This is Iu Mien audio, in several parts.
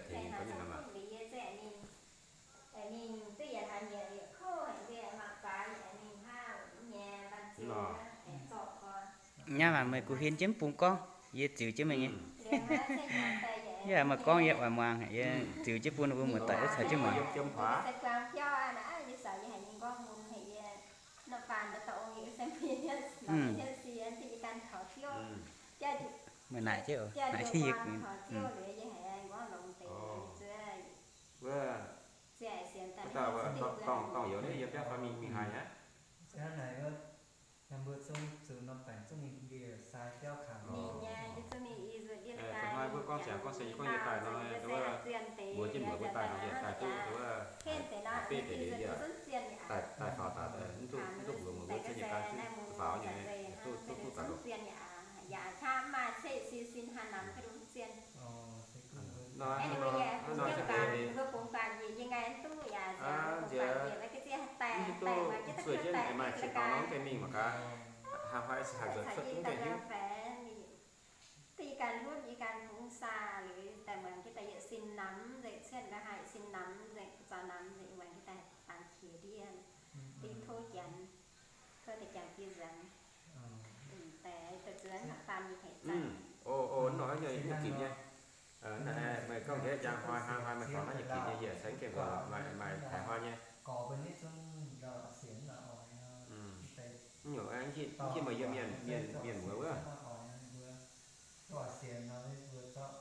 Deix Nyaah waac meih guh hien jienv bung gorngv, yie ziux jienv meih nyei. Yie haiz meih gorngv yie oix muangx, yie ziux jienv bun mbuo muoz-doic duqv caux jienv muangx. Meih naaic jienv oc, naaic jienv yie. Wuov, wuov dauh dorngc, dorngc youz naaiv yiem biauv fai mingh, mingh haaix aqv? Mbuo zungv zuqc norm baengc zungv mingh ndie-sai biauv kangx. Hnoi mbuo gorngv ziangx gorngv se yie gorngv yie daaih nor, wuov, mbuox jienv mbuox mbuo daaih nor, yie daaih duqv wuov, betv deix liuz yie daaih faaux daaih, mv duqv mbuox mbuox mbuo zienh nyei gan zienh faaux nyei, duqv duqv duqv daaih longc. Nor, nor, nor, nor, nziex, mv duqv sueih jienv aengx maaih qiex taux norm mv gaengh mingh mangc gaax, haih hnoi se haih nzuonx cuotv mv gaengh hiuv. Duqv yie ganh hlutv yie ganh bungx saa liuz daaih muangx jienv daaih yietc sin namx nzengc, cuotv nqa'haav yietc sin namx nzengc, zaux namx nzengc, muangx jienv daaih dangx qiex ndiev, duqv tov Janx, tov deix Janx biei nzuonx, daaih, daaih zuonx faan nyei haic zanc. O, o, nor nyei, nyei ginc nyei. Meih gorngv nqa'haav jangx hnoi, hnoi, hnoi meih faaux naaiv nyei ginc nyei, yie caux jienv gorngv maaih, maaih taaix hnoi nyei. Mv nyungc, mv hiuv meih yiem mienh, mienh, mienh muoz wuov. Mbuo sienx nor, mbuo zorqv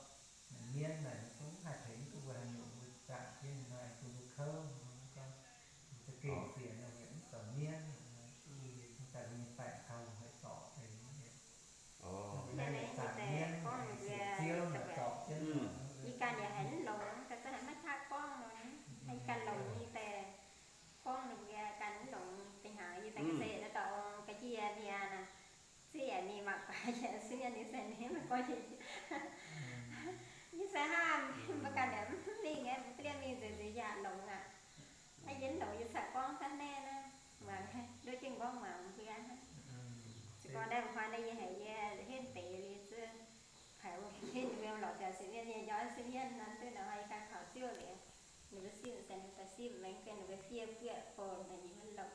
mienv naaic zungv haih tengx duqv mbuo haaix nyungc, mbuo zaangc jienv hnoi bun mbuo kouv, mbuo za'gengh sienx nor, mv zoux mienv, daaih mbuo nyei baengc gauh haih zorc deix. Mbuo naaiv zaangc mienv, sienx Ziouv naaic zorc jienv. Yie ganh yaac haiz mv longx, ga'zeix haiz maiv qaqv gorngv nor, yie ganh longx nyei daaih gorngv ninh mbuo ganh mv longx deix hnaangx, yie daaih ga'zeix naaiv dorngx ga'njiex mienh aac, ziex yaac mingh mangc gaax yaac se mienh ninh se ninh maiv gorngv. Yie se hnangv mbuo ganh yaac mv mingh, mbuo lienh mingh nzengc nzengc yaac longx aqv. Yie mv longx yie caux gorngv daaih naaiv naaiv, muangx nduov jienv gorngv muangx mbuo. Se gorngv naaiv hnoi naaiv yie haiz yie henv deix liuz zuov, haiz henv mbuo lorz biaux se mienh, yie njoux se mienh nor, duqv nor yie ganh kaux ziouv liuz, ninh mbuo simv se ninh mbuo simv, maiv ganh ninh mbuo fiev buoqv bou naaic yie mv longc.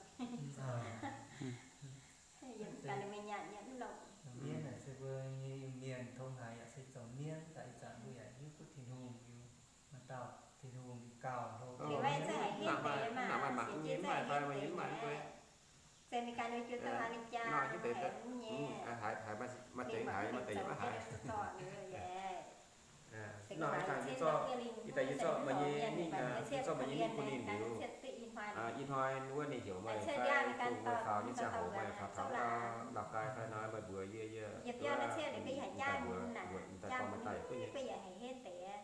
Yie ganh ninh mbuo nyanc yie mv longc. Mienv naaic se mbuo nyei mienh tong haaix yaac se zoux mienv, daaih ih zanc mbuo yaac hiuv duqv Tin-Hungh liuz, maaih dauh Tin-Hungh gauh hlo. Ninh mbuo zungv haiz henv deix maah, sienx jiez zungv haiz henv deix maah. Zeiz mingh ganh ninh jiu dongh haaix ninh jaa haiz mv nyei. Mingh mangc gaax zorc zorc ninh yaac. Nor, ih zanc yie zorqv, ih zanc yie zorqv meih nyei mingh, yie zorqv meih nyei mingh bun ninh liuz, ih hnoi wuov ninh heuc meih fai dongh meih faaux nyei ziangh hoc meih faaux taux Lào Cai fai nor meih mbuox yie, yie, yie daaih mbuox, mbuox, daaih gorngv meih daaih yietc duqv nyei.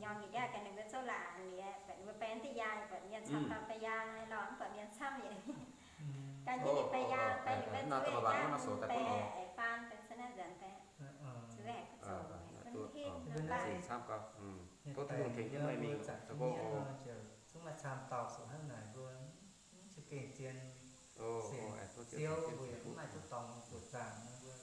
Nyorng njiec ndiangx ganh ninh mbuo zouv laangz liuz, buatc ninh mbuo baeng deix yaang, buatc mienh camv dauh baeng yaang, lorz mv buatc mienh camv yietc. Ganh jienv ninh baeng yaang, baeng ninh mbuo zuqc yangh deix, faan deix se naaiv nzuonx deix. Zuqc haiz kuv zoux, kuv hingh nor baac. Tov Tin-Hungh tengx jienv meih mingh. Zungv maaih camv dauh zuqc hnangv naaic mbuo, mv za'gengh zien sienx Ziouv, mbuo yaac mv maaih duqv dorngx buoqc zaangc nor, mbuo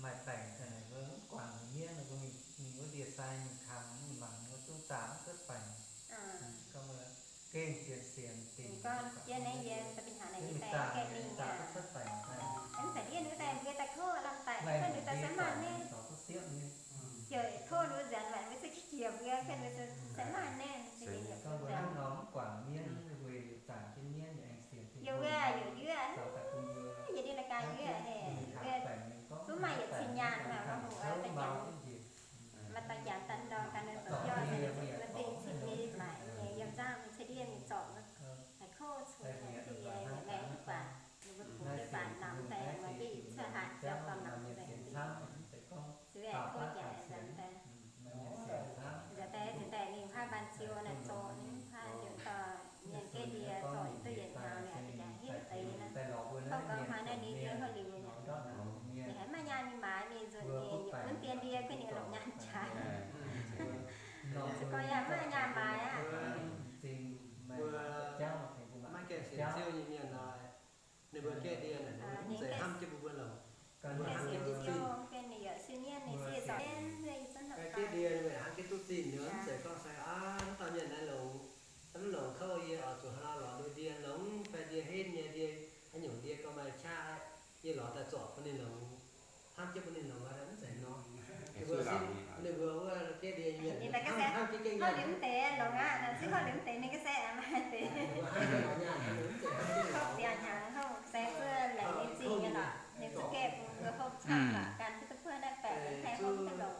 maaih baengc daaih naaic mbuo mv guangc mbuo mienv nor, mbuo mingh wuov ndie-sai mingh kangx mingh mangc mbuo zungv zaangc mv cuotv baengc. Gorngv mbuo gengh zien sienx dingc, gorngv jienv naaiv yie daaih binh haaix naaic yie daaih gaengh mingh aqv. Mv baac ndiev ninh daaih mbuo daaih tov lamh daic, ninh daaih se maaih naaiv, heuc tov ninh mbuo nzuonx, mbuo zungv qiex mbuo, mbuo se maaih naaiv, yie mbuo hnangv nor mv guangc mienv, mbuo zaangc jienv mienv yaac aengx sienx Tin-Hungh, yie wuov, yie ndiev naaiv ganh yie, zungv maaih yietc cin nyaanh maaih lorh hoc daaih jangx, maaih daaih jangx daaih ndorm ganh ninh zoux biauv, ninh zoux dingh cin nyei maaic nyei yiem nzangv mingh ceix ndiev mingh zorc, haiz kouv cuotv, maengx mv baac, ninh mbuo bungx jienv baac namx daaih, maaih bieiv cuotv haaix ziangh dorh namx daaih, se haiz kouv jaax nzuonx daaih. Nzuonx daaih, nzuonx daaih mingh hnangv baan ziu Duqv zinh nor mv zeiz gorngv sai aav, dauh mienh naaiv longx, mv longx kouv yie oix zuqc hnangv naaiv lorz ndie, longx fai ndie henv nyei ndie, haaix nyungc ndie gauh maaih qaqv, yie lorz daaih zorc bun ninh longx, hnamv jienv bun ninh longx, mv zeiz nor. Ninh mbuo wuov ga'ndiev ndie mienh hnamv jienv gengh hopv liuz mv deix longx aqv, ninh ziouc hopv liuz mv deix ninh ga'sie maaih deix. Hopv ziangx hnyangx hopv se zuov laengz ninh zingh nyei lorqc, ninh zuov gaeqv bun mbuo hopv camv lorqc, gan duqv duqv buov naaiv baengc haih hopv duqv longx.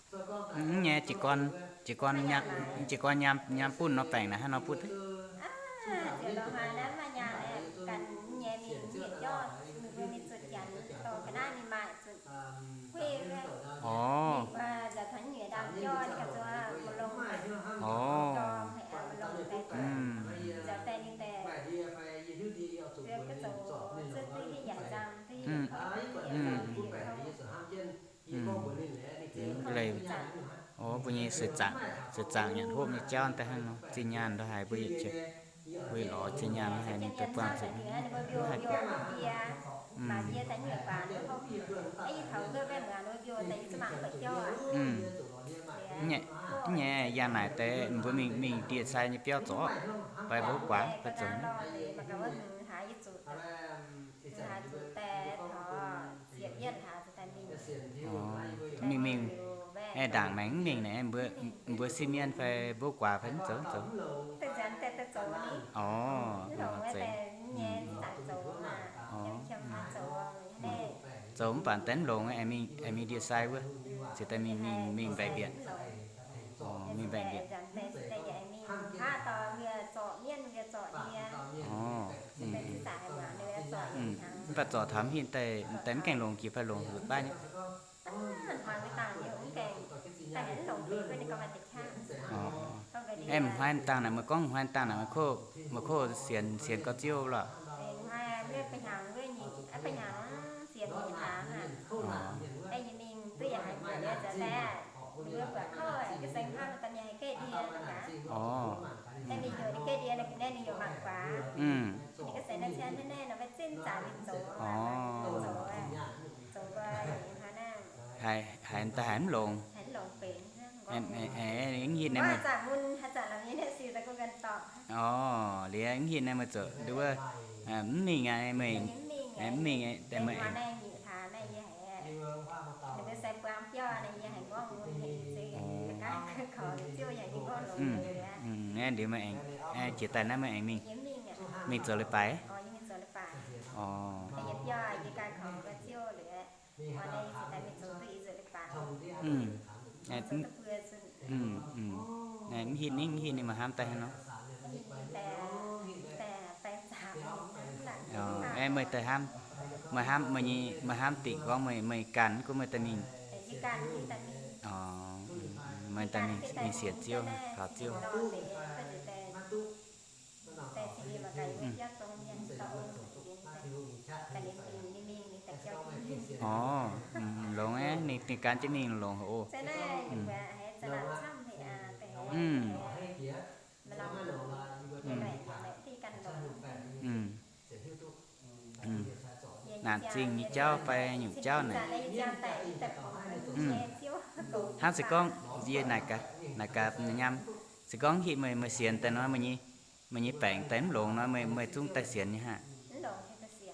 Mv nyei, jiez gorn, jiez gorn nyaam, jiez gorn nyaam, nyaam bunh nor baengc naaic hnangv nor butv. Ziouc lorz haaix naaiv maaih nyaanh aeqv, ganh mv nyei mingh yietc jauv, ninh mbuo mingh zuotc janx dorh ga'naaiv mingh maaic zuqc hueiv wuov. Orv. Ninh mbuo nzaaux taux nyuoqc ndaamv-jauv ninh ganh zuqc ma'longx, orv, ma'longx deix, nzaaux deix ninh deix, zuov ga'zoux zuov duqv hiuv yaac nzang, duqv hiuv yaac kouv, duqv hiuv yaac kouv. Leiz, orv, mbuo nyei seix zaangc, seix zaangc nyanc hopv nyei jauv daaih hnangv nor, zinh nyaanh ndau haaix mbuo yietc jiex, mbuo lorz zinh nyaanh ndau haaix ninh daaih buangh zuqc. Mv nyei, yangh naaic deix mbuo mingh, mingh ndie-sai nyei biauv zoux, fai mbuo guaax fai zoux. Mingh, mingh, aengx ndaangc maengx mv mingh naaic, mbuo sipv mienv fai mbuo guaax fai mv zoux, mv zoux. Orv, zeiz. Orv, zoux mv baac daaih mv longx, aengx mingh ndie-sai wuov, ziouc daaih mingh, mingh mbaeqc mbietc. Orv, mingh mbaeqc mbietc. Orv, mv baac zorc taux mv hitv daaih, daaih mv gaengh longx jiex fai longx haaix nyungc. Aeqv, m'hnoi dangh naaic, meih gorngv m'hnoi dangh naaic, meih kov sienx, sienx gauh ziouv lorqc. Orv. Orv. Haiz, haiz daaih haiz mv longx. Mv hitv naaiv, orv, liuz mv hitv naaiv meih zuqc nduov, mv mingh aqv, meih, mv mingh, meih, naaiv liuz meih aengx, jiex daaih naaiv meih aengx mingh, mingh zoux leiz-baaix. Orv. Mv hitv ninh, mv hitv ninh meih hnamv daaih haaix nor? Aeqv, meih daaih hnamv, meih hnamv, meih hnamv dingc gorngv meih, meih ganh gunv meih daaih mingh. Orv, meih daaih mingh sienx Ziouv, kaux Ziouv. Orv, longx aqv, ninh, ninh gan jienv mingh longx haic oc. Naanc zingh nyei jauv fai nyungc jauv naaic. Hnangv se gorngv yie naaic gaax, naaic gaax nyaam, se gorngv hitv meih, meih sienx daaih nor, meih nyei baengc daaih mv longx nor, meih, meih zungv daaih sienx nyei haic.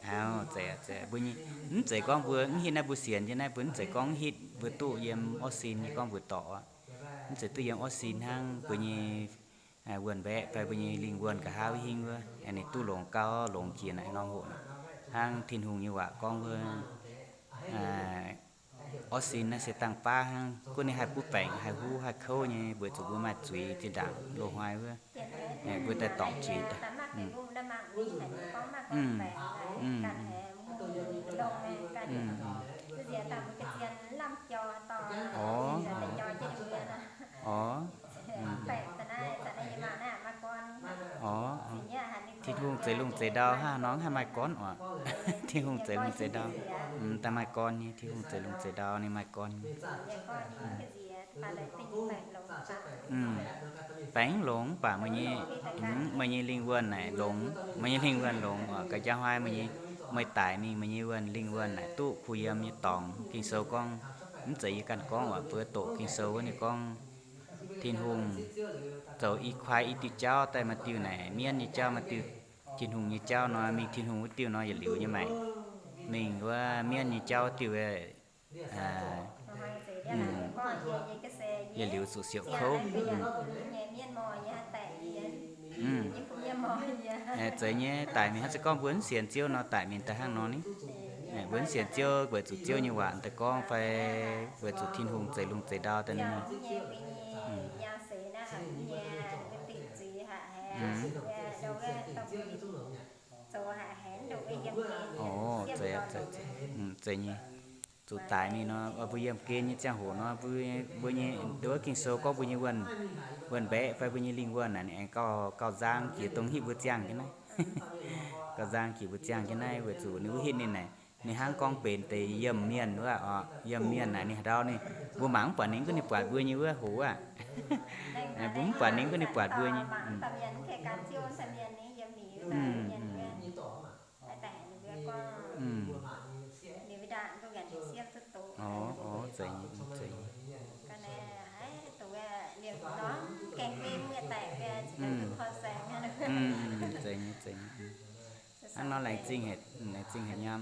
Aa, zeiz, zeiz, mbuo nyei, mv zeiz gorngv mbuo mv hitv naaiv mbuo sienx nyei naaiv, mbuo mv zeiz gorngv hitv mbuo duqv yiem orv sin nyei gorngv mbuo dorc aqv. Mv zeiz duqv yiem orv sin hnangv, mbuo nyei wuonh mbaeqc fai mbuo nyei lingh wuonh nqa'haav hingv wuov, ninh duqv longx gauh longx jiex naaic norm hoc naaic. Hnangv Tin-Hungh nyei waac gorngv wuov, orv sin naaiv se dangh baav hnangv, gunv ninh haih butv baengc, haih huv, haih kouv nyei, weic zuqc mbuo maaih zuiz zinh ndaangc loz-hnoi wuov, mbuo daaih dorngc zuiz daaih. Orv. Orv. Orv. Tin-Hungh zeix lungh zeix ndau hnangv nor haih maaih gorn oc. Tin-Hungh zeix lungh zeix ndau, daaih maaih gorn nyei. Tin-Hungh zeix lungh zeix ndau ninh maaih gorn nyei. Baengc longx mv baac meih nyei, meih nyei lingh wuonh naaic longx, meih nyei lingh wuonh longx oc. Ga'jang hnoi meih nyei, meih daic mingh meih nyei wuonh, lingh wuonh naaic duqv kuh yiem nyei dorngx. Ging-Sou gorngv, mv zeiz yie ganh gorngv oc, mbuo doqc Ging-Sou wuov ninh gorngv, Tin-Hungh zoux i kuaai i diuh jauv daaih, maaih diuh naaic mienv nyei jauv, maaih diuh Tin-Hungh nyei jauv nor, mingh Tin-Hungh wuov diuh nor yietc liuz nyei maengc. Mingh wuov mienv nyei jauv wuov diuh, yietc liuz zuqc siouc kouv. Zeiz nyei, daic mingh hnangv se gorngv mbuo mv sienx Ziouv nor, daic mingh daaih hnangv nor ni. Mbuo mv sienx Ziouv weic zuqc Ziouv nyei waac daaih gorngv fai weic zuqc Tin-Hungh zeix lungh zeix ndau daaih nor. Zeiz, zeiz nyei. Zuqc daic mingh nor, mbuo yiemh gen nyei ziangh hoc nor, mbuo nyei nduov Ging-Sou gorngv mbuo nyei wuonh, wuonh mbaeqc fai mbuo nyei lingh wuonh naaic, ninh aengx gauh, gauh nzang jiex dongh hitv mbuo ziangh jienv naaiv. Gauh nzang jiex mbuo ziangh jienv naaiv weic zuqc ninh wuov hitv ninh naaic, ninh hnangv gorngv benx deix yiemh mienh wuov oc. Yiemh mienh naaic ninh haaix ndau ninh, mbuo mangc mv buatc ninh gunv ninh buatc mbuo nyei wuov hoc aqv. Mbuo mv buatc ninh gunv ninh buatc mbuo nyei. Zeiz nyei, zeiz nyei. Hnangv nor laengz zingh haic, laengz zingh haic nyei.